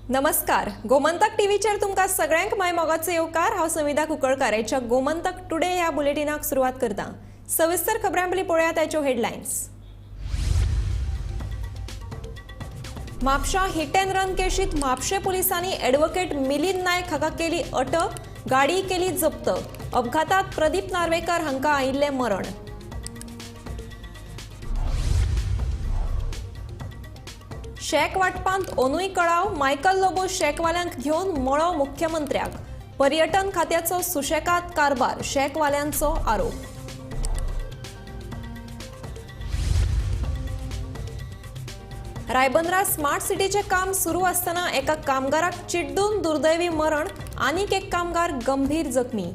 नमस्कार, गोमंतक टीव्हीचेर तुमकां सगळ्यांक my मोगाचो येवकार. हांव संविदा कुंकळकार हेच्या गोमंतक टुडे ह्या बुलेटिनाक सुरवात करता. सविस्तर खबरां पयलीं पळोवया ताच्यो headlines. Mapusa hit and run केशीत म्हापशें पुलिसांनी ॲडव्होकेट मिलिंद नायक हाका केली अटक, गाडी केली जप्त. अपघातात प्रदीप नार्वेकर हांकां आयिल्लें मरण. शॅक वाटपांत ओनूय कळाव, मायकल लोबो शॅकवाल्यांक घेवन मळो मुख्यमंत्र्याक. पर्यटन खात्याचो सुशेगाद कारभार, शॅकवाल्यांचो आरोप. रायबंदरा स्मार्ट सिटीचें काम सुरू आसतना एका कामगाराक चिड्डून दुर्दैवी मरण, आनीक एक कामगार गंभीर जखमी.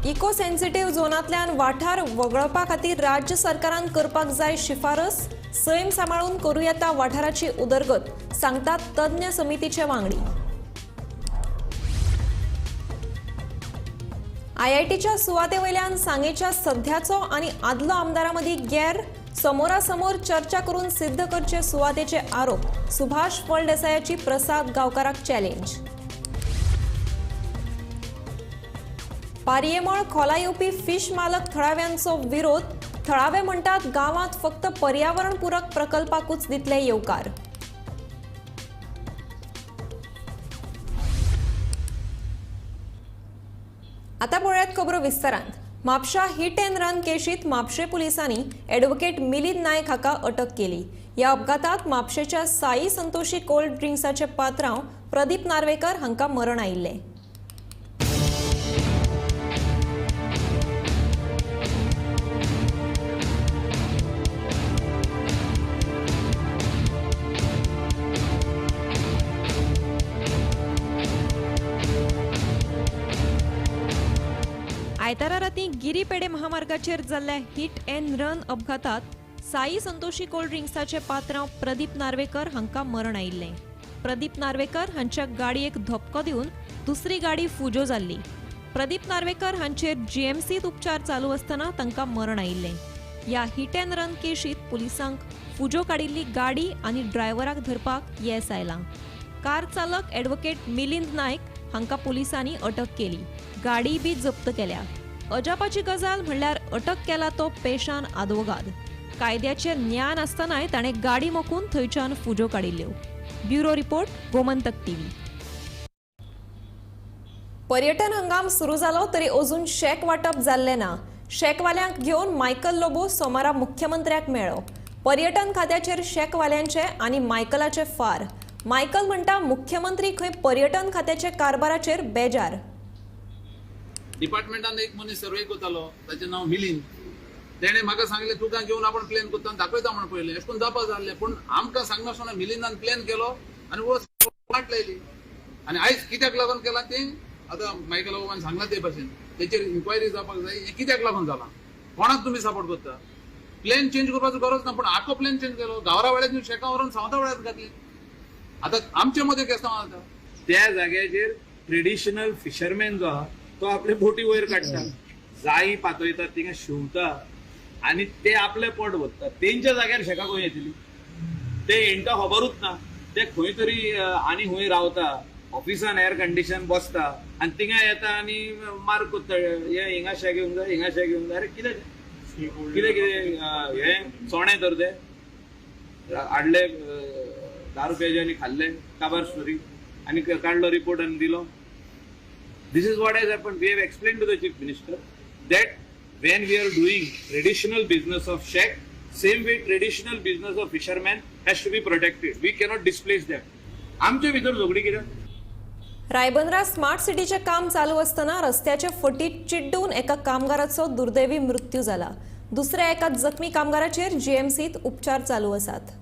इको सेन्सिटिव्ह झोनांतल्यान वाठार वगळपा खातीर राज्य सरकारान करपाक जाय शिफारस, सैम सांबाळून करूं येता वाठाराची उदरगत, सांगतात तज्ञ समितीचे वांगडी. आयआयटीच्या सुवाते वयल्यान सांगेच्या सध्याचो आनी आदलो आमदारां मदीं गैर, समोरासमोर चर्चा करून सिद्ध करचे सुवातेचे आरोप, सुभाष फळदेसायाची प्रसाद गांवकाराक चॅलेंज. पारयेमळ खोला येवपी फिश मालक थळाव्यांचो विरोध, थळावे म्हणटात गांवांत फक्त पर्यावरणपूरक प्रकल्पाकूच दितले येवकार. आता पळयात खबरो विस्तारांत. म्हापशा हिट अँड रन केशीत म्हापशें पुलिसांनी ॲडव्होकेट मिलिंद नायक हाका अटक केली. ह्या अपघातात म्हापशेच्या साई संतोषी कोल्ड ड्रिंक्साचे पात्रांव प्रदीप नार्वेकर हांकां मरण आयिल्लें. आयतारा राती गिरी पेडे महामार्गाचेर जाल्ल्या हिट अँड रन अपघातात साई संतोषी कोल्ड ड्रिंक्साचे पात्रांव प्रदीप नार्वेकर हांकां मरण आयिल्लें. प्रदीप नार्वेकर हांच्या गाडयेक धपको दिवन दुसरी गाडी फुजो जाल्ली. प्रदीप नार्वेकर हांचेर जीएमसीत उपचार चालू आसतना तांकां मरण आयिल्लें. ह्या हिट अँड रन केशीत पुलिसांक फुजो काडिल्ली गाडी आनी ड्रायव्हराक धरपाक येस आयलां. कार चालक ॲडव्होकेट मिलिंद नायक हांकां पुलिसांनी अटक केली, गाडी बी जप्त केल्या. अजापाची गजाल म्हणल्यार अटक केला तो पेशान आदवोगाद. कायद्याचें ज्ञान आसतनाय ताणें गाडी मोखून थंयच्यान फुजो काडिल्ल्यो. Bureau report, Gomantak TV. पर्यटन हंगाम सुरू जालो तरी अजून शॅक वांटप जाल्लें ना. शॅकवाल्यांक घेवन मायकल लोबो सोमारा मुख्यमंत्र्याक मेळ्ळो. पर्यटन खात्याचेर शॅकवाल्यांचे आनी मायकलाचे फार. मायकल म्हणटा मुख्यमंत्री खंय पर्यटन खात्याचे कारभाराचेर बेजार. डिपार्टमेंटान एक मनीस सर्वे करतालो, ताचें नांव मिलिंद. तेणें म्हाका सांगलें तुका घेवन आपण प्लॅन करता दाखयता म्हण पयलें, अशें करून जावपा जाल्लें. पूण आमकां सांगनासतना मिलिंदान प्लॅन केलो आनी वाट लायली. आनी आयज कित्याक लागून केलां तें आतां मायकल बाबान सांगलां ते भाशेन तेचेर इन्क्वायरी जावपाक जाय. हें कित्याक लागून जालां, कोणाक तुमी सपोर्ट करता? प्लॅन चेंज करपाचो गरज ना, पूण आखो प्लॅन चेंज केलो. गावरा वेळार शेकां व्हरून सावता वेळार घातली. आतां आमचे मदें केस्तांव जाता. त्या जाग्याचेर ट्रेडिशनल फिशरमॅन जो आहा तो आपले बोटी वयर काडटा, जाळी पातळयतात, थिंगा शिंवता आनी ते आपले पोट भरतात. तेंच्या जाग्यार शेकां खंय येतली? ते हेंकां खबरूच ना. ते खंय तरी आनी खंय रावता, ऑफिसान एअर कंडिशन बसता आनी थिंगा येता आनी मार्क करता, हे हिंगा शेक घेवंक जाय, हिंगा शेक घेवंक जाय. अरे कितें कितें कितें हें चोणे तर ते हाडले 10 रुपयाचे आनी खाल्ले काबार स्टोरी आनी काडलो रिपोर्ट आनी दिलो. This is what has happened. We have explained to the Chief Minister that when we are doing traditional business of shack, same way traditional business of fishermen has to be protected. We cannot displace them. आमचे भितर झगडी कित्याक? रायबंदरा smart सिटीचें काम चालू आसतना रस्त्याचे फटीत चिड्डून एका कामगाराचो दुर्दैवी मृत्यू जाला. दुसऱ्या एका जखमी कामगाराचेर जीएमसीत उपचार चालू आसात.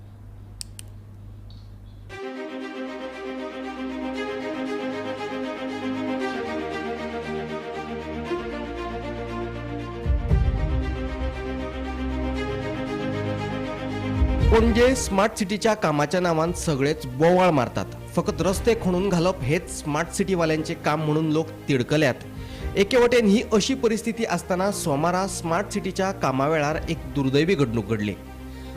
पणजे स्मार्ट सिटीच्या कामाच्या नावान सगळेच बोवाळ मारतात. फकत रस्ते खणून घालप हेच स्मार्ट सिटीवाल्यांचे काम म्हणून लोक तिडकल्यात. एके वटेन ही अशी परिस्थिती आसतना सोमारा स्मार्ट सिटीच्या कामा वेळार एक दुर्दैवी घडणूक घडली.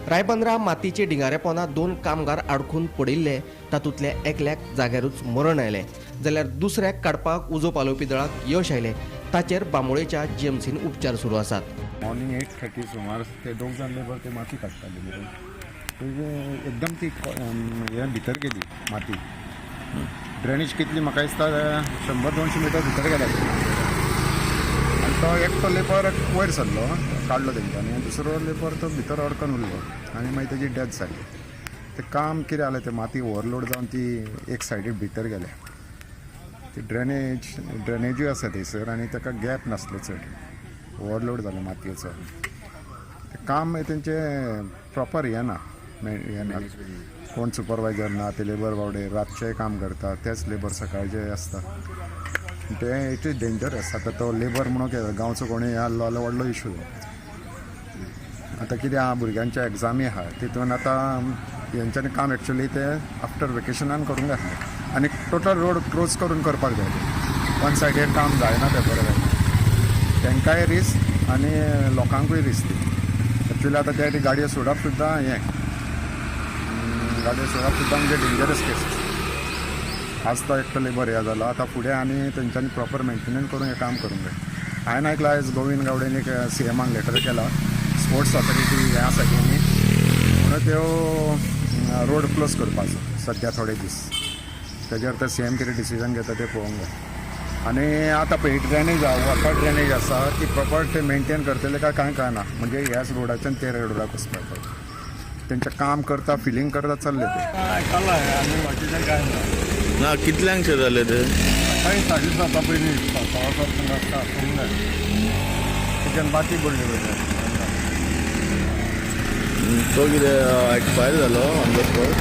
रायबंदरा मातीचे डिंगारेपोना 2 कामगार आडखून पडिल्ले, तातूंतल्या एकल्याक जाग्यारूच मरण आयलें जाल्यार दुसऱ्याक काडपाक उजो पालोवपी दळाक यश आयलें. ताचेर बांबोळेच्या जीएमसीन उपचार सुरू आसात. मॉर्निंग 8:30 सुमार ते दोग जाण लेबर ते माती काडटाले मरे, एकदम ती हे भितर गेली माती. ड्रेनेज कितली म्हाका दिसता 100-200 मिटर भितर गेल्या. आनी तो एकटो लेबर वयर सरलो, काडलो तेंच्यांनी, आनी दुसरो लेबर तो भितर अडकन उरलो आनी मागीर तेजी डेथ जाली. तें काम कितें जालें, तें माती ओवरलोड जावन ती एक सायडीक भितर गेल्या. ती ड्रेनेजूय आसा थंयसर आनी ताका गॅप नासलो चड, ओवरलोड जालो मातयेचो. तें काम तेंचें प्रॉपर हें ना, हें ना, कोण सुपरवायजर ना, ते लेबर बावडे रातचेय काम करता, तेच लेबर सकाळचे आसता. तें it is dangerous. आतां तो लेबर म्हणून गांवचो कोणूय आहलो जाल्यार व्हडलो इशू. आतां कितें आहा, भुरग्यांच्या एग्जामी आहा, तितून आतां हेंच्यांनी काम एक्चुली ते आफ्टर वेकेशनान करूंक जाय आसलें आनी टोटल रोड क्लोज करून करपाक जाय. वन सायडेड काम जायना तें बरें जायना, तांकांय रिस्क आनी लोकांकूय रिस्क ती. एक्चुली आतां त्या गाडयो सोडप सुद्दां हें, गाडयो सोडप सुद्दां म्हणजे डेंजरस केस. आज तो एकटो लेबर हें जालो, आतां फुडें आनी तेंच्यांनी प्रॉपर मेंटेनन्स करून हें काम करूंक जाय. हांवें आयकलां आयज गोविंद गावडेन एक सीएमाक लेटर केला, स्पोर्ट्स ऑथॉरिटी हें आसा की न्ही म्हणून त्यो रोड क्लोज करपाचो सद्या थोडे दीस. तेजेर तर सीएम कितें डिसिजन घेता तें पळोवंक जाय. आनी आतां पळय ड्रेनेज आहा, वॉटर ड्रेनेज आसा ती प्रॉपर ते मेंटेन करतले काय कांय कळना. म्हणजे ह्याच रोडाच्यान ते रोडाक वचपाक पडटा. तेंचें काम करता, फिलींग करता चल्ले ते. आयकलां आनी बाकीचें कांय ना. ना कितल्यांक जालें तें? सकाळी 7:30 पयलीं 7:15 आसूंक जाय. तेच्यान माती पडली पळय. तो कितें एक्सपायर जालो ऑन the spot?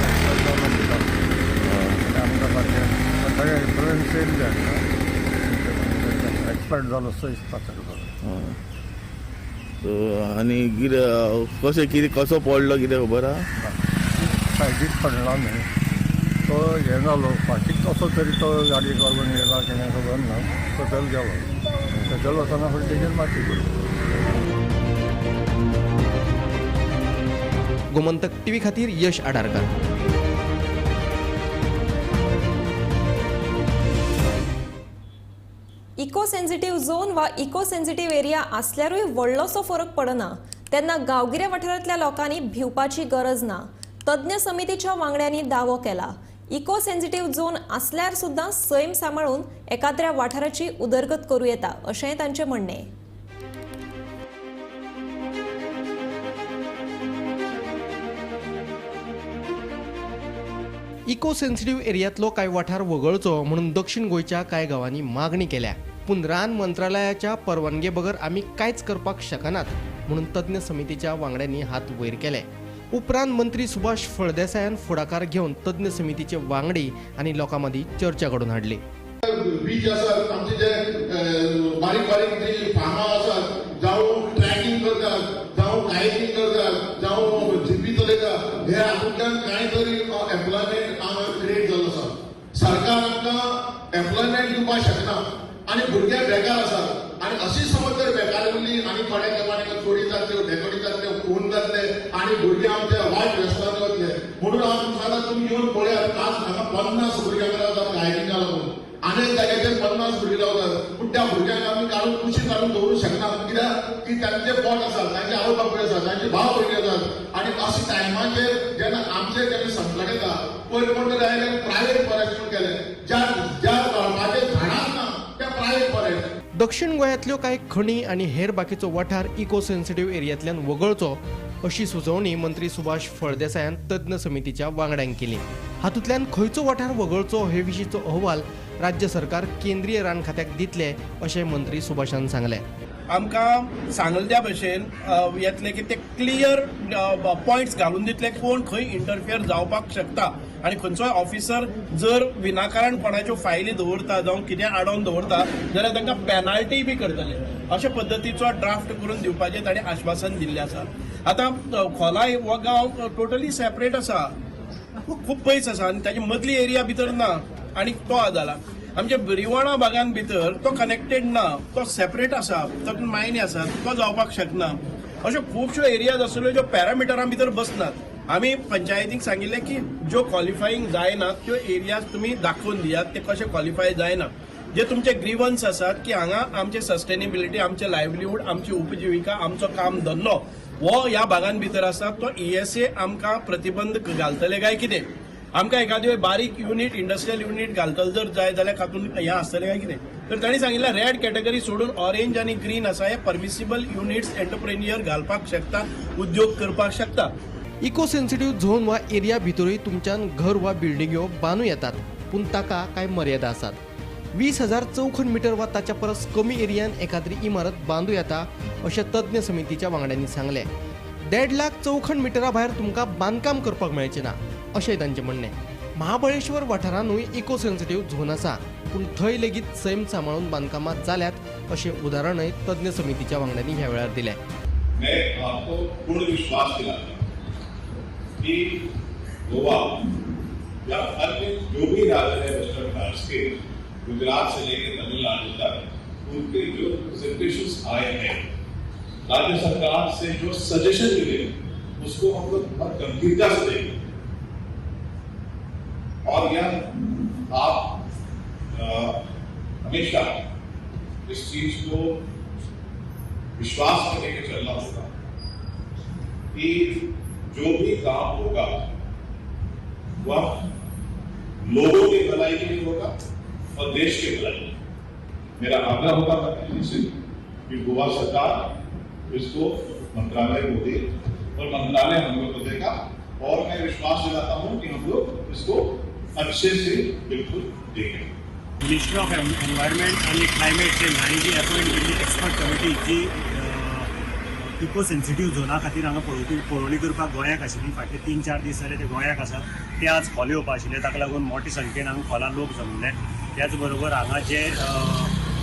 आमकां सारकें सकाळी एम्बुलन्स येयली जाय, एक्सपायर्ड जालो सो दिसता ताका. सो आनी कितें कशें कितें कसो पडलो कितें खबर आहा? सायडीक पडला न्ही तो, हें जालो फाटीक कसो तरी तो गाडयेक लागून येयला कितें खबर ना, सकयल गेलो. सकयल वचना फुडें तेजेर माती पडली. गोमंतक टीव्ही खातीर यश आडारकर. इको सेन्सिटीव झोन वा इको सेन्सिटीव एरिया आसल्यारूय व्हडलोसो फरक पडना, तेन्ना गांवगिऱ्या वाठारांतल्या लोकांनी भिवपाची गरज ना. तज्ञ समितीच्या वांगड्यांनी दावो केला, इको सेन्सिटीव झोन आसल्यार सुद्दां सैम सांबाळून एकाद्र्या वाठाराची उदरगत करूं येता अशेंय तांचें म्हणणें. इको सेन्सिटीव एरियांतलो कांय वाठार वगळचो म्हणून दक्षिण गोंयच्या कांय गांवांनी मागणी केल्या, पूण रान मंत्रालयाच्या परवानगे बगर आमी कांयच करपाक शकनात म्हणून तज्ञ समितीच्या वांगड्यांनी हात वयर केले. उपरांत मंत्री सुभाष फळदेसायान फुडाकार घेवन तज्ञ समितीचे वांगडी आनी लोकां मदीं चर्चा घडोवन हाडली. बीच आसात आमचे, जे बारीक बारीक जी फार्मां आसात, जावं ट्रॅकिंग करतात, जावं कायकिंग करतात, जावं जिपी चलयतात, हे हातूंतल्यान कांय तरी एम्प्लॉयमेंट हांगा क्रिएट जाल्लो आसा. सरकार आमकां एम्प्लॉयमेंट दिवपाक शकना आनी भुरगे बेकार आसात. आनी अशी समज जर बेकार उरली आनी थोड्या तेंपान चोरी जातल्यो, डेकोडी जातले, खून जातले आनी भुरगे आमच्या वायट वेसनान वतले. म्हणून हांव तुमकां सांगता, तुमी येवन पळयात, आज हांगा 50 भुरग्यांक रावतात कायकिंगा लागून, आनी जाग्याचेर 50 भुरगीं रावतात, पूण त्या भुरग्यांक आमी काडून कुशीक काडून दवरूंक शकना. कित्याक की तांचे पोट आसा, तांचे आवय बापूय आसा, तांचे भाव भयणी आसात. आनी अशे टायमाचेर जेन्ना आमचेर जेन्ना संकट येता, पयर कोण तरी आयले प्रायवेट फॉरेस्ट म्हूण केलें, ज्या ज्या गळपाचें झाडांच ना त्या प्रायवेट फॉरेस्ट. दक्षिण गोंयांतल्यो कांय खणी आनी हेर बाकीचो वाठार इको सेन्सिटीव एरियांतल्यान वगळचो अशी सुचोवणी मंत्री सुभाष फळदेसायान तज्ञ समितीच्या वांगड्यांक केली. हातूंतल्यान खंयचो वाठार वगळचो हे विशींचो अहवाल राज्य सरकार केंद्रीय रान खात्याक दितले अशें मंत्री सुभाषान सांगलें. आमकां सांगले त्या भशेन येतले की ते क्लियर पॉयंट्स घालून दितले, कोण खंय इंटरफियर जावपाक शकता आनी खंयचोय ऑफिसर जर विनाकारण कोणाच्यो फायली दवरता जावं कितें आडोवन दवरता जाल्यार तांकां पेनाल्टी बी करतले अशे पद्दतीचो ड्राफ्ट करून दिवपाचें ताणें आश्वासन दिल्लें आसा. आतां खोलाय हो गांव टोटली सेपरेट आसा, खूब पयस आसा आनी ताची मदली एरिया भितर ना आनी तो जाला. आमच्या रिवणा भागान भितर तो कनेक्टेड ना, तो सेपरेट आसा, तो मायनी आसा, तो जावपाक शकना. अश्यो खुबश्यो एरियाज आसल्यो ज्यो पॅरामिटरां भितर बसनात. आमी पंचायतीक सांगिल्लें की ज्यो क्वॉलिफाईंग जायना त्यो एरियाज तुमी दाखोवन दियात, ते कशे क्वॉलिफाय जायना. जे तुमचे ग्रीवन्स आसात की हांगा आमचे सस्टेनेबिलिटी, आमचे लायवलीहूड, आमची उपजिविका, आमचो काम धंदो हो ह्या भागान भितर आसा, तो ESA आमकां प्रतिबंध घालतले काय कितें? आमकां एखादी बारीक युनीट, इंडस्ट्रियल युनीट घालतले जर जाय जाल्यार तातूंत हें आसतलें काय कितें? तर तांणी सांगिल्लें रेड कॅटेगरी सोडून ऑरेंज आनी ग्रीन आसा हे परमिसिबल युनिट्स एंटरप्रेन्युअर घालपाक शकता, उद्योग करपाक शकता. इको सेन्सिटीव झोन वा एरिया भितरूय तुमच्यान घर वा बिल्डिंग्यो बांदू येतात, पूण ताका कांय मर्यादा आसात. 20,000 चौखण मिटर वा ताच्या परस कमी एरियान एखाद्री इमारत बांदू येता अशें तज्ञ समितीच्या वांगड्यांनी सांगलें. 1.5 लाख चौखण मिटरा भायर तुमकां बांदकाम करपाक मेळचें ना अशें तांचें म्हणणें. महाबळेश्वर वाठारानूय इको सेन्सिटीव झोन आसा, पूण थंय लेगीत सैम सांबाळून बांदकामां जाल्यात अशें उदाहरणय तज्ञ समितीच्या वांगड्यांनी ह्या वेळार दिलें. मैं आपको पूर्ण विश्वास दिलाता कि गोवा या अन्य जो भी राज्य है वेस्टर्न घाट्स के, गुजरात से लेकर तमिलनाडु तक, उनके जो प्रेजेंटेशंस आए हैं, राज्य सरकार से जो सजेशन मिले उसको हम लोग बहुत गंभीरता से देखें और यह आप हमेशा इस चीज को विश्वास में लेकर चलना होगा कि जो भी काम होगा वह लोगों की भलाई के लिए होगा और देश के भलाई के लिए. मेरा आग्रह होगा मंत्री जी से कि गोवा सरकार इसको मंत्रालय को दे और मंत्रालय हम लोग को देगा और मैं विश्वास दिलाता हूं कि हम लोग इसको अच्छे से बिल्कुल देखेंगे. मिनिस्ट्री ऑफ एनवायरमेंट आनी क्लायमेट चेंज हांणी जी अपॉयंट केल्ली एक्सपर्ट कमिटी जी इको सेन्सिटीव झोना खातीर हांगा पळोवणी करपाक गोंयाक आशिल्ली, फाटले 3-4 दीस जाले ते गोंयाक आसात. ते आज खोल येवपा आशिल्ले, ताका लागून मोठे संख्येन हांगा खोला लोक जमले. त्याच बरोबर हांगा जे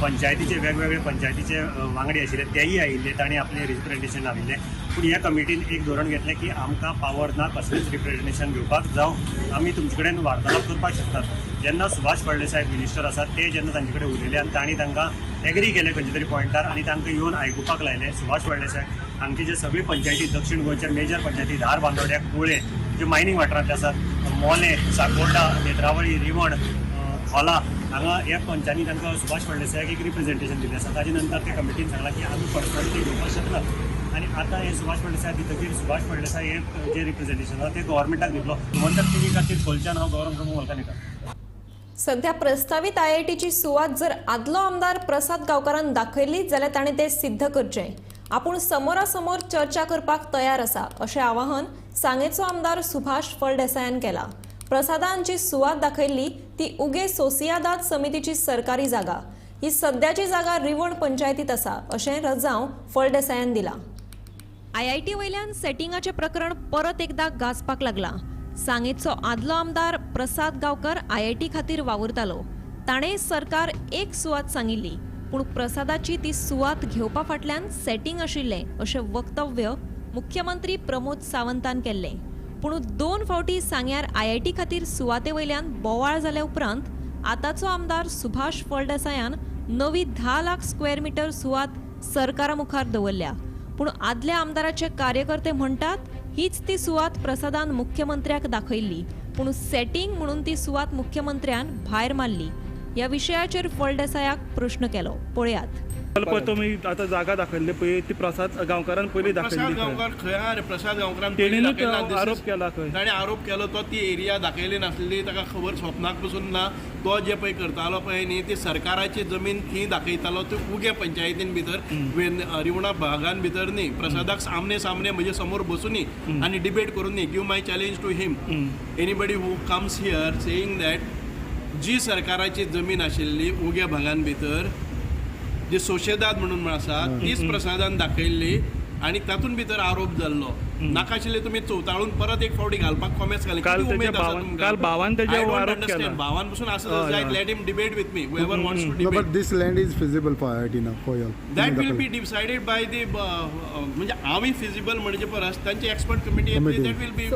पंचायतीचे वेगवेगळे पंचायतीचे वांगडी आशिल्ले तेय आयिल्ले, तांणी आपलें रिप्रेझेंटेशन लाविल्लें. पूण ह्या कमिटीन एक धोरण घेतलें की आमकां पावर ना कसलेंच रिप्रेझेंटेशन घेवपाक, जावं आमी तुमचे कडेन वार्तालाप करपाक शकतात. जेन्ना सुभाष फळदेसाय मिनिस्टर आसात ते जेन्ना तांचे कडेन उलयले आनी तांणी तांकां एग्री केलें खंयच्या तरी पॉयंटार आनी तांकां येवन आयकुपाक लायलें. सुभाष फळदेसाय हांगचे जे सगळी पंचायती दक्षिण गोंयच्या मेजर पंचायती धारबांदोड्या, कुळे ज्यो मायनींग वाठारांतले आसात, मोलें, साकोर्डा, नेत्रावळी, रिवण, खोला हांगा ह्या पंचांनी तांकां सुभाष फळदेसायाक एक रिप्रेझेंटेशन दिलें आसा. ताजे नंतर ते कमिटीन सांगलां की आमी पर्सनली ते घेवपाक शकनात आनी आतां हे सुभाष फळदेसाय दितकीर सुभाष फळदेसाय हे जे रिप्रेझेंटेशन आसा ते गव्हर्मेंटाक दितलो. गोमंतक टीव्ही खातीर खोलच्यान हांव गौरव प्रभू वल्कनीकर. सध्या प्रस्तावित IITची सुवात जर आदलो आमदार प्रसाद गांवकारान दाखयली जाल्यार ताणें तें सिद्ध करचें. आपूण समोरासमोर चर्चा करपाक तयार आसा अशें आवाहन सांगेचो आमदार सुभाष फळदेसायान केलां. प्रसादान जी सुवात दाखयल्ली ती उगे सोसियादाद समितीची सरकारी जागा. ही सद्याची जागा रिवण पंचायतीत आसा अशें रजांव फळदेसायान दिलां. IIT वयल्यान सेटिंगाचें प्रकरण परत एकदा गाजपाक लागलां. सांगेचो आदलो आमदार प्रसाद गांवकर IIT खातीर वावुरतालो. ताणें सरकार एक सुवात सांगिल्ली, पूण प्रसादाची ती सुवात घेवपा फाटल्यान सेटिंग आशिल्लें अशें वक्तव्य मुख्यमंत्री प्रमोद सावंतान केल्लें. पूण 2 फावटी सांग्यार IIT खातीर सुवाते वयल्यान बोवाळ जाल्या उपरांत आतांचो आमदार सुभाष फळदेसायान नवी 10 लाख स्क्वेअर मिटर सुवात सरकारा मुखार दवरल्या. पूण आदल्या आमदाराचे कार्यकर्ते म्हणटात हीच ती सुवात प्रसादान मुख्यमंत्र्याक दाखयल्ली, पूण सेटिंग म्हणून ती सुवात मुख्यमंत्र्यान भायर मारली. ह्या विशयाचेर फळदेसायाक प्रश्न केलो, पळयात. तुमी आतां जागा दाखयल्ली पळय ती प्रसाद गांवकारान पयलीं दाखयल्ली. प्रसाद गांवकार खंय आहा रे? प्रसाद गांवकारान तेणेनूच आरोप केला खंय. ताणें आरोप केलो तो ती एरिया दाखयली नासली, ताका खबर स्वप्नाक पसून ना. तो जे पळय करतालो पळय न्ही ती सरकाराची जमीन थंय दाखयतालो, ती उगे पंचायतीन भितर रिवणा भागान भितर न्ही. प्रसादाक आमने सामने म्हणजे समोर बसून आनी डिबेट करून न्ही. Give my challenge to him, anybody who comes here saying that जी सरकाराची जमीन आशिल्ली उगे भागान भितर जी सोशेदाद म्हणून आसा तीच प्रसादान दाखयल्ली. आनी तातूंत भितर आरोप जाल्लो नाका आशिल्ले तुमी चवताळून परत एक फावटी घालपाक कॉमेस घाले. काल कितें तेच्या उमेद आसा भावान तुमकां? काल भावान I तेजेर don't आरोप understand. केला. भावान पसून आसत हय, जायत, हय. Let him debate with me, whoever wants to No, debate. but this land is feasible for IIT now, for you all. That will be decided by the म्हणजे आमी फिजिबल म्हणचे परस तांची एक्सपर्ट कमिटी येतली. Committee. That will be.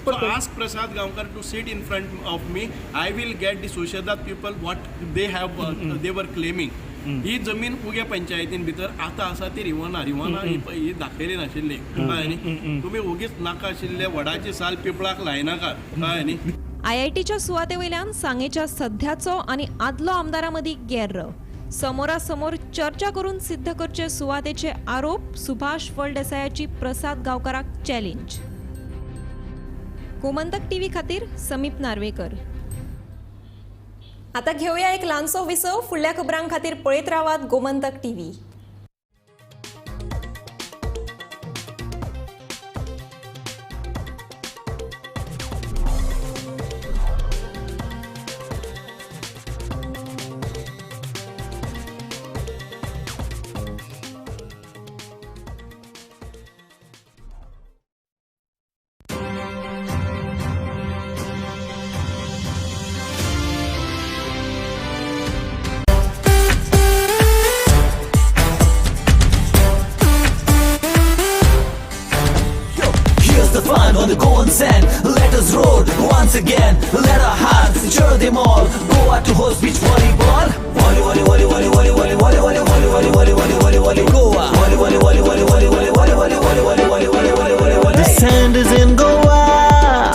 So ask Prasad Gaonkar to sit in front of me. I will get the Sociedad people what they have, they were claiming. ही जमीन उग्या पंचायतीन भितर आतां आसा ती रिवना रिवना ही ही दाखयली नाशिल्ली, कळ्ळें न्ही? तुमी ओगीच नाका आशिल्ले वडाची साल पिंपळाक लायनाकात, कळ्ळें न्ही? आयआयटीच्या सुवातेवयल्यान सांगेच्या सध्याचो आनी आदलो आमदारा मदीं गेर्र. समोरासमोर चर्चा करून सिद्ध करचे सुवातेचे आरोप. सुभाष फळदेसायाची प्रसाद गांवकाराक चॅलेंज. गोमंतक टीव्ही खातीर समीप नार्वेकर. आता घेऊया एक ल्हानसो विसव. फुडल्या खबरां खातीर पळयत रावात Gomantak TV. Here's the fun on the Goan sand. Let us roar once again. Let our hearts cheer them all. Goa to host beach volleyball. Volley, volley, volley, volley, volley, volley, volley, volley, volley, volley, volley, volley, volley, volley, Goa. Volley, volley, volley, volley, volley, volley, volley, volley, volley, volley, volley, volley, volley, volley, volley. The sand is in Goa.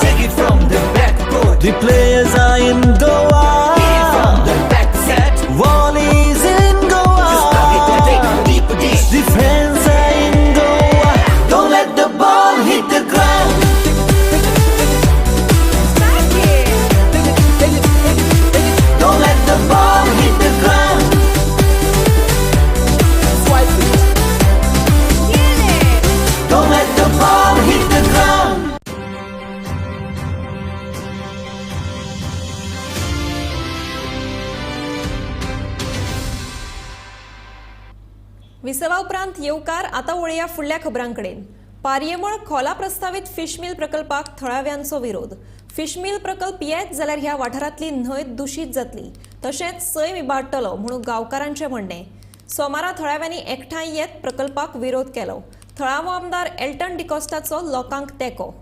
Take it from the back court. The players are in Goa. Hit it from the back set. Volley's in Goa. Just plug it and take it deep, deep. The fans are in Goa. Don't let the ball hit the ground. Don't let the ball hit the ground. Swipe it. Don't let the ball hit the ground. विसवा उपरांत येवकार. आतां वळया फुडल्या खबरांकडेन. पारयेमळ खोला प्रस्तावीत fishmeal प्रकल्पाक थळाव्यांचो विरोध. Fishmeal प्रकल्प येत जाल्यार ह्या वाठारांतली न्हंय दुशीत जातली, तशेंच सैम इबाडटलो म्हणून गांवकारांचें म्हणणें. सोमारा थळाव्यांनी एकठांय येत प्रकल्पाक विरोध केलो. थळावो आमदार एल्टन डिकॉस्टाचो लोकांक तेंको.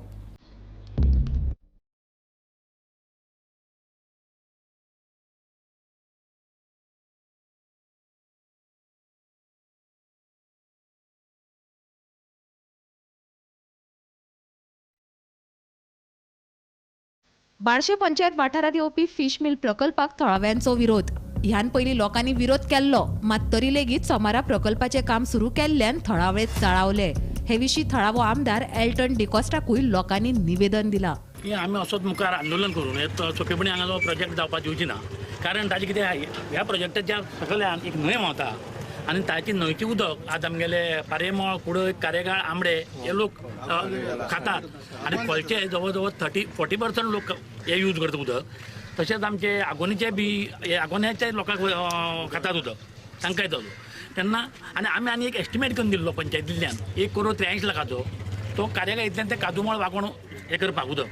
बार्शे पंचायत वाठारांत येवपी फिश मिल प्रकल्पाक थळाव्यांचो विरोध. ह्यान पयलीं लोकांनी विरोध केल्लो, मात तरी लेगीत सोमारा प्रकल्पाचें काम सुरू केल्ल्यान थळावे चाळावले. हे विशीं थळावो आमदार एल्टन डिकॉस्टाकूय लोकांनी निवेदन दिलां. की आमी असोच मुखार आंदोलन करून हे सोंपेपणी हांगा जो प्रोजेक्ट जावपाक दिवची ना, कारण ताजें कितें, ह्या प्रोजेक्टाच्या सकल्यान एक न्हंय व्हांवता आनी ताची न्हंयचें उदक आज आमगेले पारेमळ, कुडय, कारेगाळ, आंबडे हे लोक खातात आनी खोलचे जवळ जवळ 30-40% लोक हे यूज करता उदक. तशेंच आमचे आगोनीचे बी हे आगोन्याचे लोकांक खातात उदक, तांकां येता तेन्ना. आनी आमी आनी एक एस्टिमेट करून दिल्लो पंचायतींतल्यान 1 करोड 83 लाखाचो, तो कार्यालयांतल्यान ते काजूमळ वागोवन हे करपाक उदक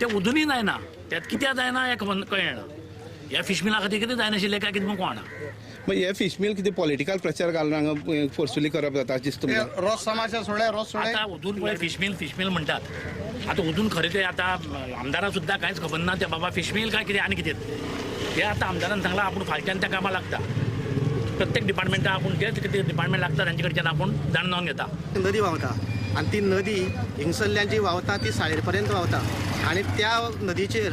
तें अजुनूय जायना. त्यात कित्याक जायना हें खबर कळना. ह्या फिश मिला खातीर कितें जायनाशिल्लें काय कितें म्हूण कळना. मग हे फिश मिल कितें पॉलिटिकल प्रचार घालून हांगा फोर्सफुली करप जाता अशें दिसता तुमकां? रोस समाजा सोडे, रोस सोडे. आतां अजून पळय फिश मिल, फिश मिल म्हणटात. आतां अजून खरें तें आतां आमदारां सुद्दां कांयच खबर ना तें बाबा फिश मिल काय कितें आनी कितें हें. आतां आमदारान सांगलां, आपूण फालच्यान त्या कामाक लागता. प्रत्येक डिपार्टमेंटा आपूण जे कितें डिपार्टमेंट लागता तांचे कडच्यान आपूण जाणून जावन घेता. नदी व्हांवता आनी ती नदी हिंगसरल्यान जी व्हांवता ती साळेर पर्यंत व्हांवता आनी त्या नदीचेर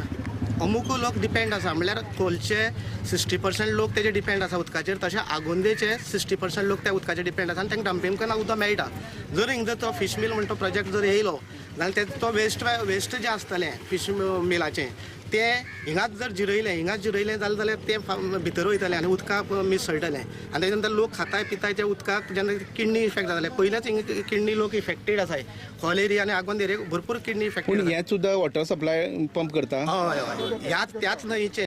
अमूक लोक डिपेंड आसा. म्हणल्यार खोलचे 60% लोक तेजे डिपेंड आसा उदकाचेर, तशें आगोंदेचे 60% लोक त्या उदकाचेर डिपेंड आसा आनी तांकां डंपींग उदक मेळटा. जर हिंगा जर तो फिश मिल म्हणटा तो प्रोजेक्ट जर येयलो जाल्यार ते तो वेस्ट वेस्ट जें आसतलें फिश मिलाचें तें हिंगाच जर जिरयलें, हिंगाच जिरयलें जालें जाल्यार तें भितर वयतलें आनी उदकाक मिसळटलें आनी तेजे नंतर लोक खाताय पिताय त्या उदकाक जेन्ना किडनी इफेक्ट जातलें. पयलेच हिंगा किडनी लोक इफेक्टेड आसाय. खोल एरिया आनी आगोंद एरिया भरपूर किडनी इफेक्टेड. पूण हें सुद्दां वॉटर सप्लाय पंप करता? हय हय, ह्याच त्याच न्हंयचें.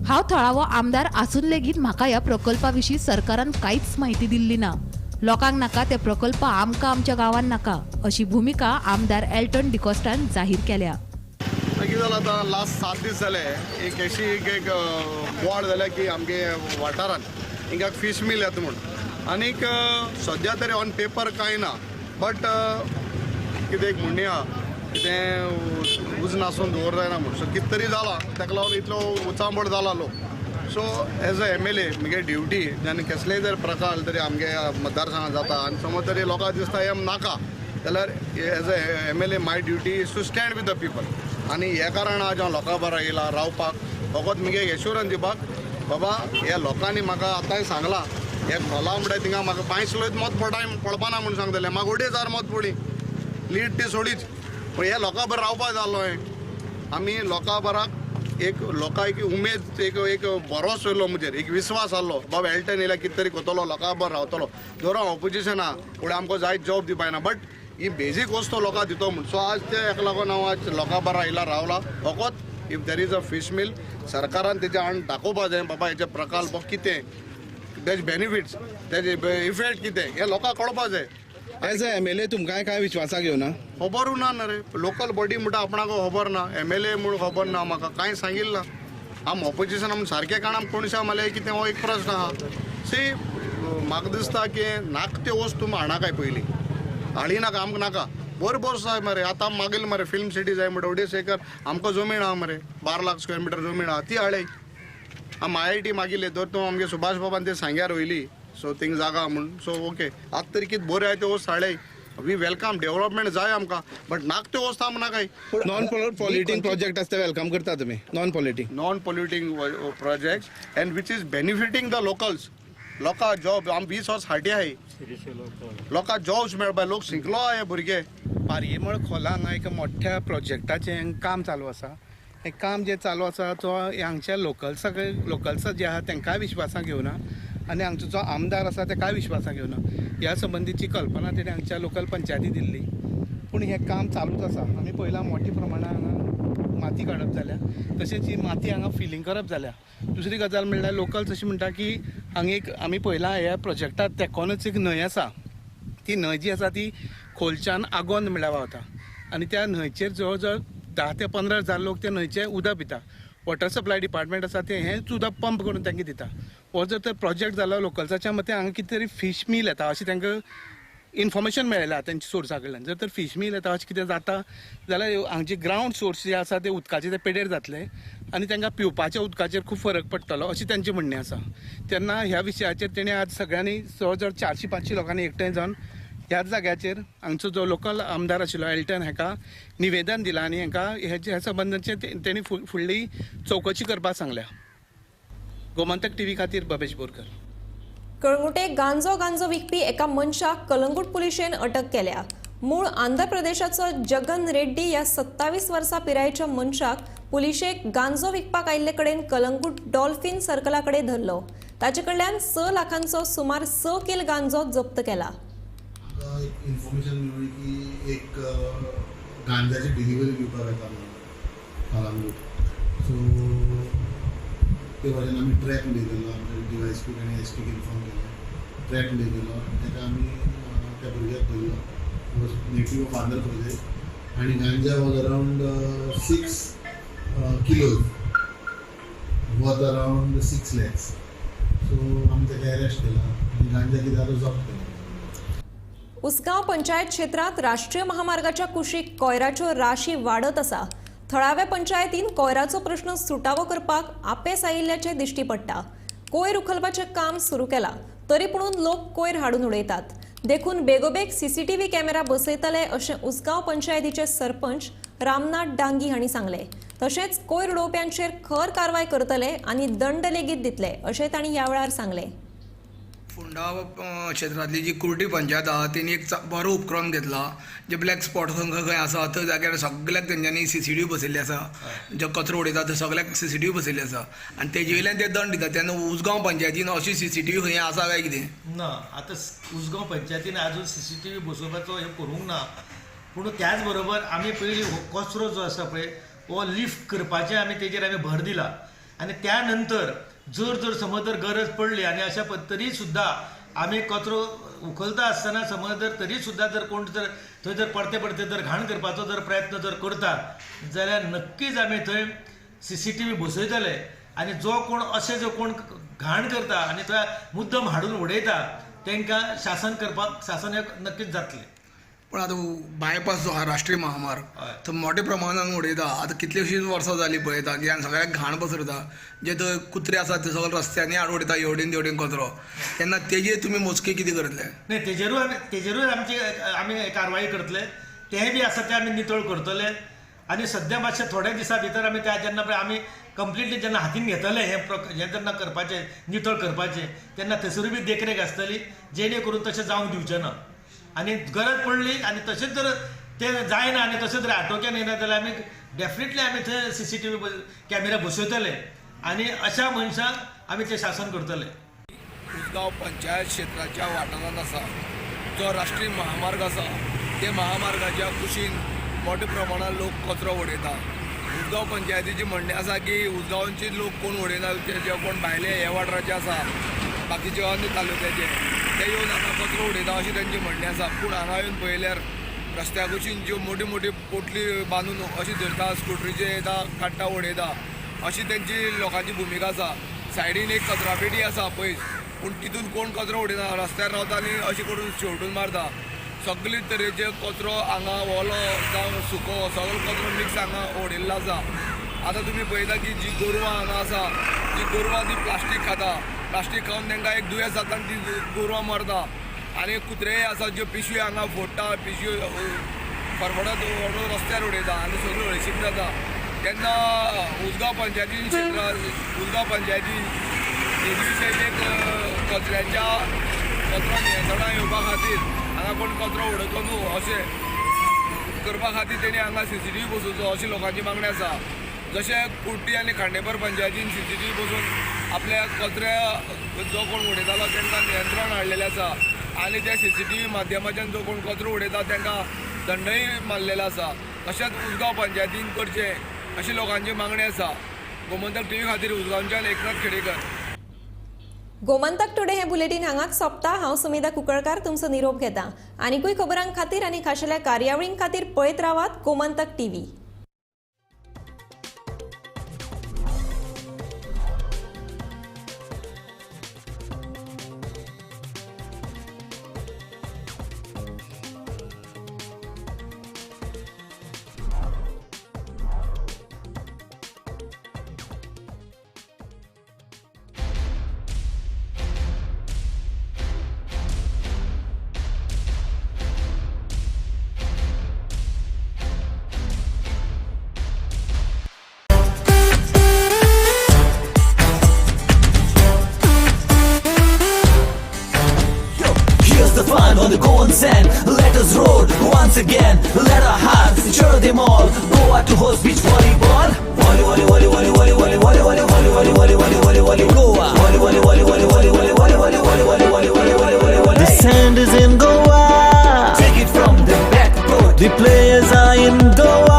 हांव थळावो आमदार आसून लेगीत म्हाका ह्या प्रकल्पा विशीं सरकारान कांयच म्हायती दिल्ली ना. लोकांक नाका ते प्रकल्प आमकां आमच्या गांवांत नाका अशी भूमिका आमदार एल्टन डिकॉस्टान जाहीर केल्या. कितें जालां आतां लास्ट 7 दीस जाले एक अशी एक बोवाळ जाल्या की आमगे वाठारांत हिंगा फीश मिल येता म्हूण आनीक सद्या तरी ऑन पेपर कांय ना बट कितें एक म्हणणी आहा कितें उज नासून दवर जायना म्हूण सो कितें तरी जालां ताका लागून इतलो उचांबळ जाला लोक. So as a MLA म्हगे ड्युटी आनी कसलेय जर प्रकार तरी आमगे मतदारसंघात जाता आनी समज तरी लोकांक दिसता हें नाका जाल्यार as a MLA my duty is to stand with the people. आनी हे कारण आज हांव लोकां बरो येयला रावपाक फकत म्हगे एश्योरन्स दिवपाक बाबा ह्या लोकांनी म्हाका आतांय सांगलां हे खोला म्हणटा थिंगा म्हाका 5 लोक मत पडपाना म्हूण सांगतले म्हाका 2,500 मत पडली लीड ती सोडीच पूण ह्या लोकां बरो रावपा जालो हांवें. आमी लोकां बराक एक लोकां एक उमेद एक एक भरोसो येयलो म्हजेर एक विस्वास आहलो बाबा एल्टन येयल्यार कितें तरी करतलो लोकां बरो रावतलो दर हांव ऑपोजिशन आहा फुडें आमकां जायत जॉब दिवपा येना बट he basic वस्तू लोकां दितो म्हूण. सो आज ते हेका लागून हांव आज लोकां बरो आयला रावला फकत if there is a fish mill सरकारान तेज्या आड दाखोवपा जाय बाबा हेजे प्रकल्प कितें तेजे बेनिफिट्स तेजे इफेक्ट कितें हें लोकांक कळपा जाय. एज अ MLA तुमकां काय विश्वासाक घेवना खबरूय ना न्हू रे लोकल बॉडी म्हणटा आपणाक खबर ना MLA म्हूण खबर ना म्हाका कांय सांगिल्लें ना. आम ऑपोजिशन आम सारकें काण आम कोणशा मागीर कितें हो एक प्रश्न आहा. सी म्हाका दिसता की नाक त्यो वस्तू हाडनाकाय पयलीं हाडी नाका आमकां नाका बरोबर जाय मरे आतां मागील मरे फिल्म सिटी जाय म्हणटा 2.5 एकर आमकां जमीन आहा मरे 12 लाख स्क्वेअर मिटर जमीन आहा ती हाडय. आम IIT मागिल्ले तर तूं आमगे सुभाष बाबान ते सांग्यार वयली सो थिंग जागा म्हूण सो ओके आतां तरी कितें बरें आहा त्यो वस्तू हाडय. We welcome development जाय आमकां बट नाक त्यो वस्तू आमकां नाकाय. नॉन पॉल्युटिंग प्रोजेक्ट आसता welcome करता तुमी non polluting project and which is benefiting the locals. लोकां जॉब आम 20 वर्स फाटीं आहाय लोकां जॉब्स मेळपा लोक शिकलो आहाय भुरगे. पारयेमळ खोला हांगा एका मोठ्या प्रोजेक्टाचें काम चालू आसा. हें काम जें चालू आसा तो हांगच्या लोकल्साक जे आहा तांकांय विश्वासाक घेवना आनी हांगचो जो आमदार आसा ताकाय विश्वासाक घेवना. ह्या संबंदीची कल्पना तेणें हांगच्या लोकल पंचायती दिल्ली पूण हें काम चालूच आसा. आमी पळयलां मोठ्या प्रमाणान हांगा माती काडप जाल्या तशेंच ही माती हांगा फिलींग करप जाल्या. दुसरी गजाल म्हणल्यार लोकल्स अशें म्हणटा की हांगा एक आमी पळयलां ह्या प्रोजेक्टाक तेकोनच एक न्हंय आसा ती न्हंय जी आसा ती खोलच्यान आगोंद म्हणल्यार व्हांवता आनी त्या न्हंयचेर जवळ जवळ 10 ते 15 हजार लोक त्या न्हंयचें उदक पिता. वॉटर सप्लाय डिपार्टमेंट आसा तें हेंच उदक पंप करून तांकां दिता. हो जर तर प्रोजेक्ट जालो लोकल्साच्या मते हांगा कितें तरी फीश मील येता अशें तांकां इन्फॉर्मेशन मेळ्ळा तेंच्या सोर्सा कडल्यान. जर तर फीश मील येता अशें कितें जाता जाल्यार हांगचे ग्रावंड सोर्स जे आसा ते उदकाचे ते पेडेर जातले आनी तांकां पिवपाच्या उदकाचेर खूब फरक पडटलो अशें तेंचें म्हणणें आसा. तेन्ना ह्या विशयाचेर तेणें आज सगळ्यांनी जवळ जवळ 400-500 लोकांनी एकठांय जावन ह्याच जाग्याचेर हांगचो जो लोकल आमदार आशिल्लो एल्टन हाका निवेदन दिलां आनी हांकां ह्या संबंदांचे तेणी फुडली चवकशी करपाक सांगल्या. गोमंतक टीव्ही खातीर बबेश बोरकर. कळंगुटे गांजो विकपी एका मनशाक कलंगूट पुलिशेन अटक केल्या. मूळ आंध्र प्रदेशाचो जगन रेड्डी ह्या 27 वर्सां पिरायेच्या मनशाक पुलिशेक गांजो विकपाक आयिल्ले कडेन कलंगूट डॉल्फिन सर्कला कडेन धरलो. ताचे कडल्यान 6 लाखांचो सुमार 6 किल गांजो जप्त केला. एक इन्फॉर्मेशन मेळ्ळी की एक गांजाची डिलिव्हरी दिवपाक येता म्हणून कलंगूट. सो ते वटेन आमी ट्रॅक उडयलेलो आमच्या DYSP आनी SP inform केलें ट्रॅक उडयलेलो आनी ताका आमी त्या भुरग्याक धरलो. Was native of Andhra Pradesh आनी गांजा was around 6 kilos worth around 6 lakhs. So आमी ताका अरेस्ट केला आनी गांजा कितें आतां जप्त केला. उसगांव पंचायत क्षेत्रांत राष्ट्रीय महामार्गाच्या कुशीक कोयराच्यो राशी वाडत आसा. थळाव्या पंचायतीन कोयराचो प्रश्न सुटावो करपाक आपेस आयिल्ल्याचें दिश्टी पडटा. कोयर उखलपाचें काम सुरू केलां तरी पुणून लोक कोयर हाडून उडयतात. देखून बेगोबेग CCTV camera बसयतले अशें उसगांव पंचायतीचे सरपंच रामनाथ डांगी हांणी सांगलें. तशेंच कोयर उडोवप्यांचेर खर कारवाय करतले आनी दंड लेगीत दितले अशें तांणी ह्या वेळार सांगलें. फोंडा क्षेत्रांतली जी कुर्टी पंचायत आहा तेणी एक बरो उपक्रम घेतला. जे ब्लॅक स्पॉट खंय खंय आसा थंय जाग्यार सगळ्याक तेंच्यांनी CCTV बसयल्ली आसा. जे कचरो उडयता थंय सगळ्याक CCTV बसयल्ली आसा आनी तेजे वयल्यान ते दंड दिता. तेन्ना उसगांव पंचायतीन अशी CCTV खंय आसा काय कितें ना? आतां उसगांव पंचायतीन आजून CCTV बसोवपाचो हें करूंक ना. पूण त्याच बरोबर आमी पयलीं हो कचरो जो आसा पळय हो लिफ्ट करपाचें आमी तेजेर आमी भर दिला आनी त्या नंतर जर जर समज जर गरज पडली आनी अशा तरी सुद्दां आमी कचरो उखलता आसतना समज जर तरी सुद्दां जर कोण जर थंय जर परते परते जर घाण करपाचो जर प्रयत्न जर करता जाल्यार नक्कीच आमी थंय सीसीटीव्ही बसयतले आनी जो कोण अशें जो कोण घाण करता आनी थंय मुद्दम हाडून उडयता तांकां शासन करपाक शासन हें नक्कीच जातलें. पण आतां बायपास जो आहा राष्ट्रीय महामार्ग तो मोठ्या प्रमाणान उडयता. आतां कितलीशींच वर्सां जालीं पळयता की आनी सगळ्याक घाण पसरता, जे थंय कुत्रे आसात ते सगळे रस्त्यांनी हाडून उडयता हेवटेन तेवटेन कचरो. तेन्ना तेजेर तुमी मोजके कितें करतले? न्ही, तेजेरूय आमची आमी कारवाई करतले. तेंय बी आसा तें आमी नितळ करतले आनी सद्या मातशे थोड्या दिसां भितर आमी त्या जेन्ना पळय आमी कंप्लिटली जेन्ना हातीन घेतले हें हें जेन्ना करपाचें नितळ करपाचें तेन्ना थंयसरूय बी देखरेख आसतली जेणे करून तशें जावंक दिवचें ना. आनी गरज पडली आनी तशेंच जर तें जायना आनी तशें जर आटोक्यान येना जाल्यार आमी डेफिनेटली आमी थंय सीसीटीव्ही कॅमेरा बसयतले आनी अशा मनशांक आमी तें शासन करतले. उसगांव पंचायत क्षेत्राच्या वाठारांत आसा जो राष्ट्रीय महामार्ग आसा ते महामार्गाच्या कुशीन मोठ्या प्रमाणात लोक कचरो उडयता. उसगांव पंचायतीचें म्हणणें आसा की उसगांवचे लोक कोण उडयना, जे कोण भायले हे वाठाराचे आसा बाकीचे अन्य तालुक्याचे ते येवन हांगा कचरो उडयता अशें तेंचें म्हणणें आसा. पूण हांगा येवन पळयल्यार रस्त्या कुशीन ज्यो मोठी मोठी पोटली बांदून अशी धरता, स्कुटरीचे येता काडटा उडयता अशी तेंची लोकांची भुमिका आसा. सायडीन एक कचरा पेटी आसा पयस, पूण तितून कोण कचरो उडयना, रस्त्यार रावता आनी अशें करून शेवटून मारता. सगळे तरेचे कचरो हांगा ओलो जावं सुको सगळो कचरो मिक्स हांगा उडयल्लो आसा. आतां तुमी पळयता की जी गोरवां हांगा आसा ती गोरवां ती प्लास्टीक खाता, प्लास्टीक खावन तांकां एक दुयेंस जाता आनी ती गोरवां मरता. आनी कुत्रेय आसा ज्यो पिशवी हांगा फोडटा, पिशवी फरफडत व्हरून रस्त्यार उडयता आनी सगळी हळशीक जाता. तेन्ना उसगांव पंचायतीन क्षेत्रान उसगांव पंचायतीन हेजे विशयी एक कचऱ्याच्या कचरो नियंत्रणां येवपा खातीर हांगा कोण कचरो उडयचो न्हू अशें करपा खातीर तेणी हांगा सीसीटीव्ही बसोवचो अशी लोकांची मागणी आसा. जशें कुर्टी आनी खांडेपार पंचायतीन सीसीटीव्ही बसोवन आपल्या कचऱ्या जो कोण उडयतालो तांकां नियंत्रण हाडलेलें आसा आनी त्या सीसीटीव्ही माध्यमाच्यान जो कोण कचरो उडयता तांकां दंडय मारलेलो आसा. तशेंच उसगांव पंचायतीन करचें अशी लोकांची मागणी आसा. गोमंतक टीव्ही खातीर उसगांवच्यान एकनाथ खेडेकर. गोमंतक टुडे हे बुलेटीन हांगाच सोंपता. हांव सुमिता कुंकळकार तुमचो निरोप घेता. आनीकूय खबरां खातीर आनी खाशेल्या कार्यावळीं खातीर पळयत रावात Gomantak TV. On the Goan sand, let us roar once again. Let our hearts cheer them all. Goa to host beach volleyball. Volley, volley, volley, volley, volley, volley, volley, volley, volley, volley, volley, volley, volley, volley, Goa. Volley, volley, volley, volley, volley, volley, volley, volley, volley, volley, volley, volley, volley, volley, volley. The sand is in Goa. Take it from the backboard. The players are in Goa.